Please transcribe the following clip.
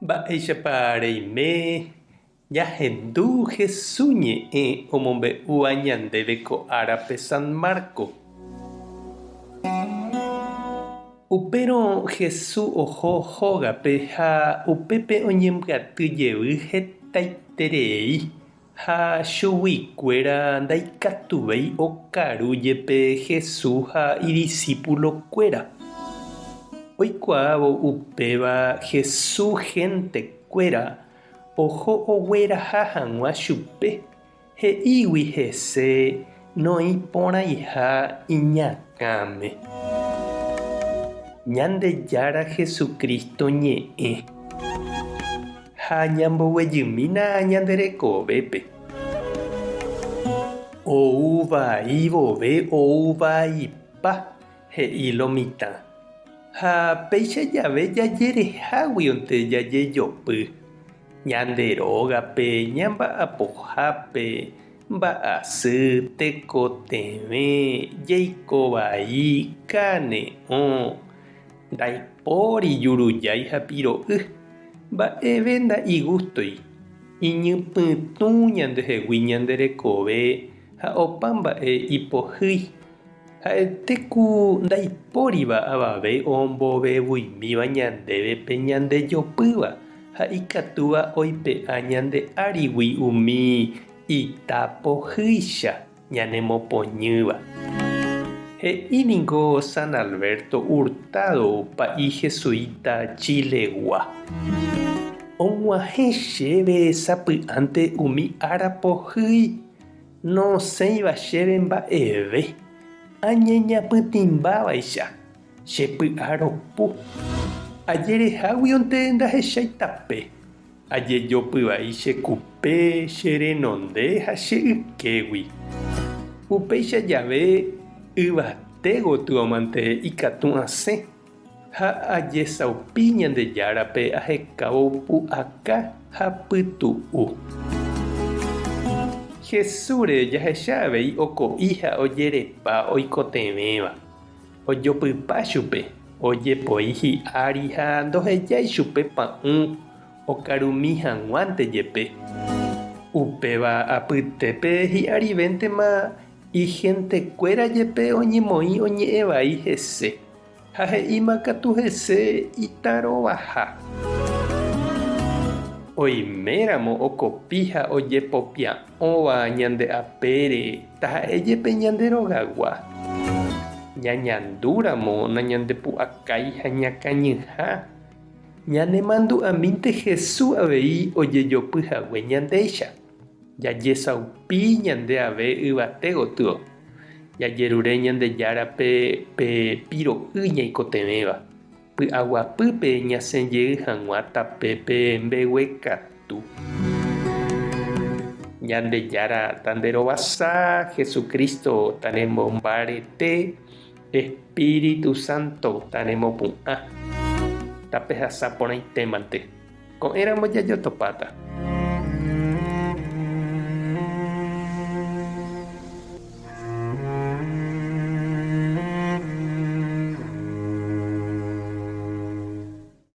Mba'éichapa reime ñahendu Hesu ñe'ẽ omombe'úva ñandéve ko árape San Marco? Upérõ Hesu oho hógape ha upépe oñembyaty jevy hetaiterei ha chuguikuéra ndaikatuvéi okaru jepe Hesu ha idisípulokuéra. Oikuaávo upéva Hesu héntekuéra oho ogueraha hag̃ua chupe, he'ígui hese noĩporãiha iñakãme. Ñandejára Jesucristo ñe'ẽ. Ha ñamboguejymína ñande rekovépe. Ou vai vove ou vaipa, he'i lo mitã. Ha péicha jave jajereháguionte jajejopy, ñande rógape, ñamba'apohápe, mba'asy, tekotevẽ, jeiko vai, kane'õ, Ndaipóri jurujái ha piro'y, mba'eve nda'igústoi, iñypytũ ñandehegui ñande rekove ha opa mba'e ipohýi. Ha'ete ku ndaipóriva avave ombovevuimíva ñandéve pe ñandejopýva ha ikatúva oipe'a ñande árigui umi ita pohýicha. ñanemopoñýva. He'i ningo San Alberto Hurtado pa'i jesuita Chile-gua. Og̃uahẽ chéve sapy'ánte umi ára pohýi, nosẽiva chéve mba'eve, añeñapytĩmbávaicha, che py'a ropu. Ajereháguionte ndahechái tape. Ajejopy vai che kupe, che renonde ha che ykégui. Upéicha jave yvate gotyomante ikatu asẽ ha ajesaupi Ñandejárape ahekávo pu'aka ha pytu'u. Jesúsre jahecha avei oko'i ha ojerepa oikotevẽva. Ojopypa chupe, ojepoi hi'ári ha ndohejái chupe pa'ũ okarumi hag̃uánte jepe. Upéva apytépe hi'arivéntema ihentekuéra jepe oñemoĩ oñe'ẽ vai hese, ha he'íma katu hese itarovaha. Oiméramo okopi ha ojepopia'õva ñande apére taha'e jepe ñande rogagua, ñañandúramo nañandepu'akái ha ñakañyha, ñanemandu'amínte Jesús avei ojejopy hague ñandéicha, jajesaupi ñande ave yvate gotyo, jajerure Ñandejárape pe piro'y ñaikotevẽva. Py'aguapýpe ñasẽ jey hag̃ua tapépe mbeguekatu. Ñandejára tanderovasa, Jesucristo tanemombarete, Espíritu Santo tanemopu'ã. Tapehasa porãitémante. Ko'ẽramo jajotopáta.